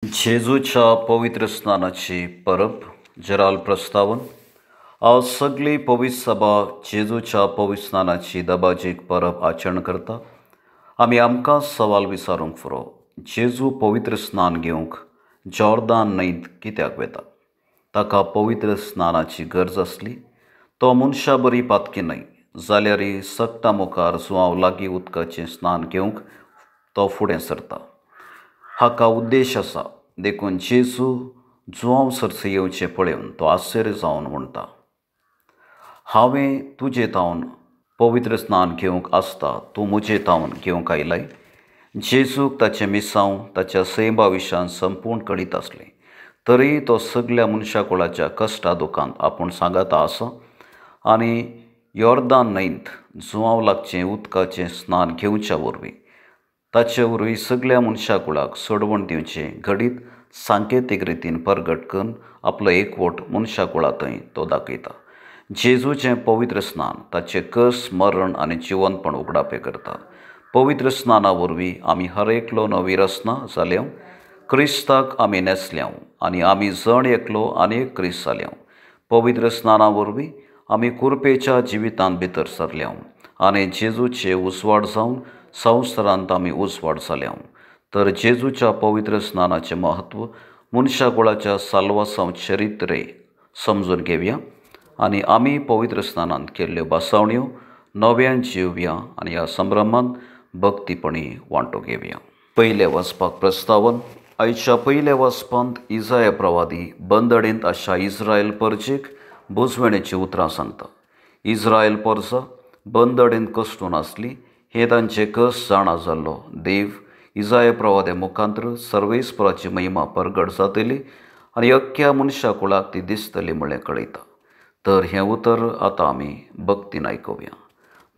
जेजूच्या पवित्र स्नानाची परब जेराल प्रस्तावन. आज सगळी पवित्र सभा जेजूच्या पवित्र स्नानाची दबाजीक परब आचरण करता. आमी आमकां सवाल विचारूंक फुरो, जेजू पवित्र स्नान घेवंक जॉर्दान न्हंयत कित्याक वेता? ताका पवित्र स्नानाची गरज आसली. तो मनशा बरी पातकी न्हय जाल्यारय सगटां मुखार जुवांव लागीं उदकाचें स्नान घेवंक तो फुडें सरता. हाका उद्देश आसा, देखून जेजू जुवांव सरसे येवचें पळोवन तो आश्चर्य जावन म्हणटा, हांवें तुजे तावन पवित्र स्नान घेवंक आसता, तूं म्हजे तावन घेवंक आयलाय? जेजूक ताचें मिसांव ताच्या सैमा विशान संपूर्ण कळीत आसलें, तरी तो सगल्या मनशा कुळाच्या कश्टा दुखांत आपूण सांगाता आसा आनी योर्दान न्हंयत जुवांव लागचें उदकाचें स्नान घेवच्या वरवीं ताचे वरवीं सगल्या मनशा कुळाक सोडवण दिवचें घडीत सांकेतीक रितीन परगट करून आपलो एकवट मनशा कुळा थंय तो दाखयता. जेजूचें पवित्र स्नान ताचें कस, मरण आनी जिवनपण उगडापें करता. पवित्र स्नाना वरवीं आमी हर एकलो नवी रचना जाल्या, क्रिस्ताक आमी न्हेसल्या आनी आमी जण एकलो आनी एक क्रिस्त जाल्या. पवित्र स्नाना वरवीं आमी कुरपेच्या जिवितांत भितर सरल्या आनी जेजूचे उजवाड जावन संवसारांत आमी उजवाड जाल्या. तर जेजूच्या पवित्र स्नानाचें म्हत्व मनशा कुळाच्या साल्वासांव चरित्रे समजून घेवया आनी आमी पवित्र स्नानांत केल्ल्यो भासावण्यो नव्यान जिवया आनी ह्या संभ्रमांत भक्तीपणी वांटो घेवया. पयलें वाचपाक प्रस्तावन. आयच्या पयल्या वाचपांत इजाया प्रवादी बंदडेंत आशा इस्रायल परजेक बुजवणेचीं उतरां सांगता. इस्रायल परजा बंदडेंत कश्टून आसली हे तांचे कस जाणा जाल्लो देव इजाया प्रवाद्या मुखांत्र सर्वेस्पराची महिमा परगट जातली आनी अख्ख्या मनशा कुळाक ती दिसतली म्हळें कळयता. तर हें उतर आतां आमी भक्तीन आयकुया.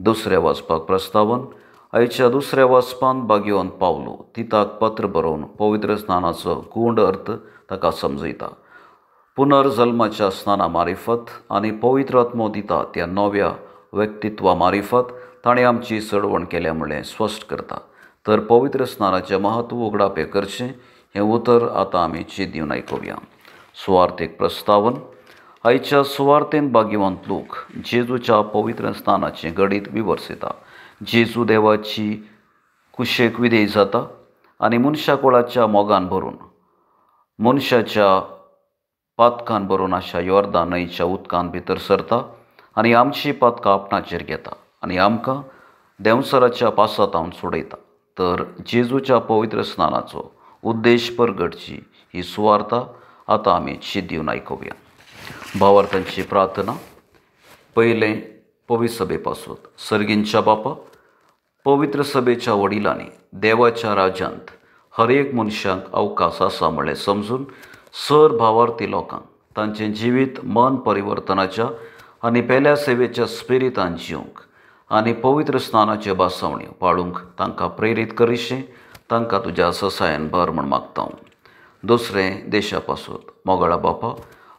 दुसऱ्या वाचपाक प्रस्तावन. आयच्या दुसऱ्या वाचपांत बागेवन पावलो तिताक पत्र बरोवन पवित्र स्नानाचो गूढ अर्थ ताका समजयता. पुनर्जल्माच्या स्नाना मारिफत आनी पवित्र आत्मो दिता त्या नव्या व्यक्तित्वा मारिफत ताणें आमची चडवण केल्या म्हणलें स्पश्ट करता. तर पवित्र स्नानाचें म्हत्व उगडापें करचें हें उतर आतां आमी चीत दिवन आयकुया. सुवार्थीक प्रस्तावन. आयच्या सुवार्थेन भाग्यवंत लोक जेजूच्या पवित्र स्नानाचें घडीत विवर्सिता. जेजू देवाची कुशेक विधेय जाता आनी मनशा कुळाच्या मोगान भरून मनशाच्या पातकान भरून अशा योर्दान न्हंयच्या उदकांत भितर सरता आनी आमची पातकां आपणाचेर घेता आनी आमकां देंवसराच्या पासातावन सोडयता. तर जेजूच्या पवित्र स्नानाचो उद्देश परगटची ही सुवार्ता आतां आमी चीत दिवन आयकुया. भावार्थांची प्रार्थना. पयलें पवित्र सभे पासून. सर्गींच्या बापा, पवित्र सभेच्या वडिलांनी देवाच्या राज्यांत हर एक मनशाक अवकाश आसा म्हणलें समजून सर भावार्थी लोकांक तांचें जिवीत मन परिवर्तनाच्या आनी पेल्या सेवेच्या स्पिरितान जिवंक आनी पवित्र स्नानाच्यो भासावण्यो पाळूंक तांकां प्रेरीत करिशें तांकां तुज्या ससायन भर म्हूण मागता. दुसरें देशा पासून. मोगाळा बापा,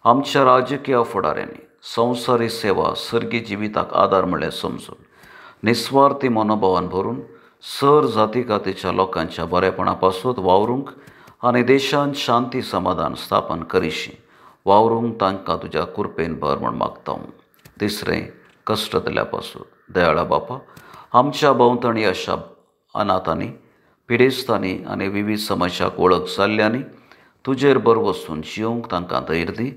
आमच्या राजकीय फुडाऱ्यांनी संवसारी सेवा सर्गी जिविताक आदार म्हणल्यार समजून निस्वार्थी मनोभावान भरून सर जाती कातीच्या लोकांच्या बरेपणा पासून वावरूंक आनी देशांत शांती समाधान स्थापन करिशी वावरूंक तांकां तुज्या कुरपेन भर म्हूण मागता. तिसरें कश्ट दिल्या पासून. दयाळा बापा, आमच्या भोंवतणी अशा अनाथांनी, पिडेस्तांनी आनी विवीध समस्याक वळख जाल्ल्यांनी तुजेर भरवसून जिवंक तांकां धैर्य दी.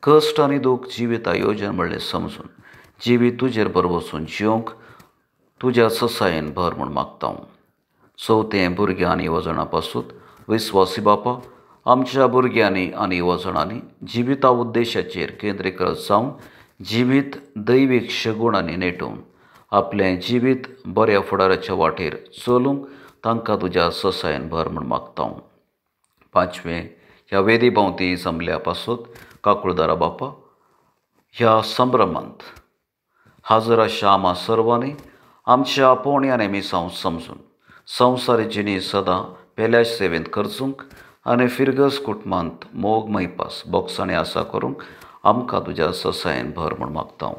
कश्ट आनी दूख जिविता योजन म्हणलें समजून जिवीत तुजेर भरवसून जिवंक तुज्या ससायेन भर म्हूण मागता. चवथें भुरग्यां आनी येवजणां पासून. विस्वासी बापा, आमच्या भुरग्यांनी आनी येवजणांनी जिविता उद्देशाचेर केंद्रीकृत जावन जिवीत दैवीक शगुणांनी नेटोवन आपलें जिवीत बऱ्या फुडाराच्या वाटेर चलूंक तांकां तुज्या ससायेन भर म्हूण मागता. पांचवें ह्या वेदी भोंवती जमल्या पासून. काकुळदारा बापा, ह्या संभ्रमांत हाजर आशा आमा सर्वांनी आमच्या आपोवणी आनी मिसांव समजून संवसारी जिणी सदां पेल्या सेवेंत खर्चूंक आनी फिरगस कुटुंबांत मोग मैपास बोगसाणी आसा करूंक आमकां तुज्या ससायेन भर म्हूण मागता.